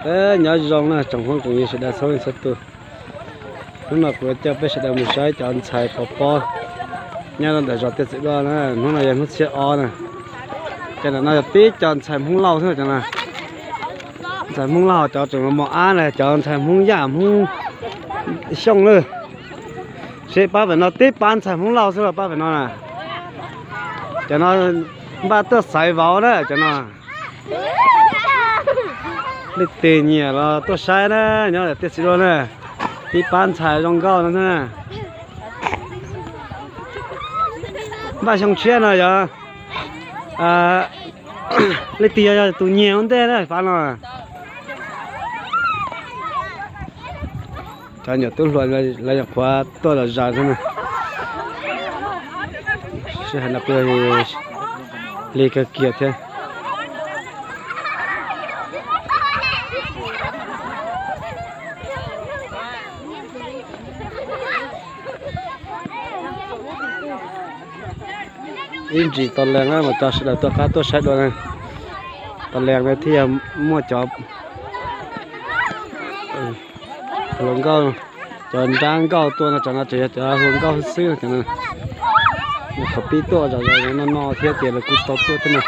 Nyob zoo na tsoom phooj tsoom ywg sawv daws txhua leej txhua tus. Hnub no kuv coj peb sawv daws mus saib cov ntxhais pov pob nyob rau ntawm zos Tiaj Txiv Duaj na. Hnub no yog hnub xiab ob na. Cov ntawm no yog tib co ntxhais Hmoob Lauj xwb cov no. Ntxhais Hmoob Lauj cov tseem mos ab na, cov ntxhais Hmoob Yaj Hmoob Xyooj lawm. Seb pab pem no tib pab ntxhais Hmoob Lauj xwb los pab pem no na. Cov no npaj tuaj xaiv vauv na cov no. Leej twg nyiam los tuaj saib na, nyob Tiaj Txiv Duaj na. Tib pab ntxhais zoo nkauj no xwb na. Npaj xyoo tshiab no yog leej twg yog tus nyiag ua ntej na pab no. Cov nyuam tub hluas lawv nyuam qhuav tuaj los zais xwb na. Sij hawm no kuj lig kawg kiag thiab. Ib ntsis tos lees na mas cov sawv daws tuaj qab tuaj saib dua na. Tos lees na thiaj yog muaj cov hluas nkauj, cov nrab nkauj tuaj no, cov no tseem yog cov hluas nkauj xwb no. Qhov pib tuaj zom zaws no no thiab tias lawv kuj tsis tau tuaj thiab na.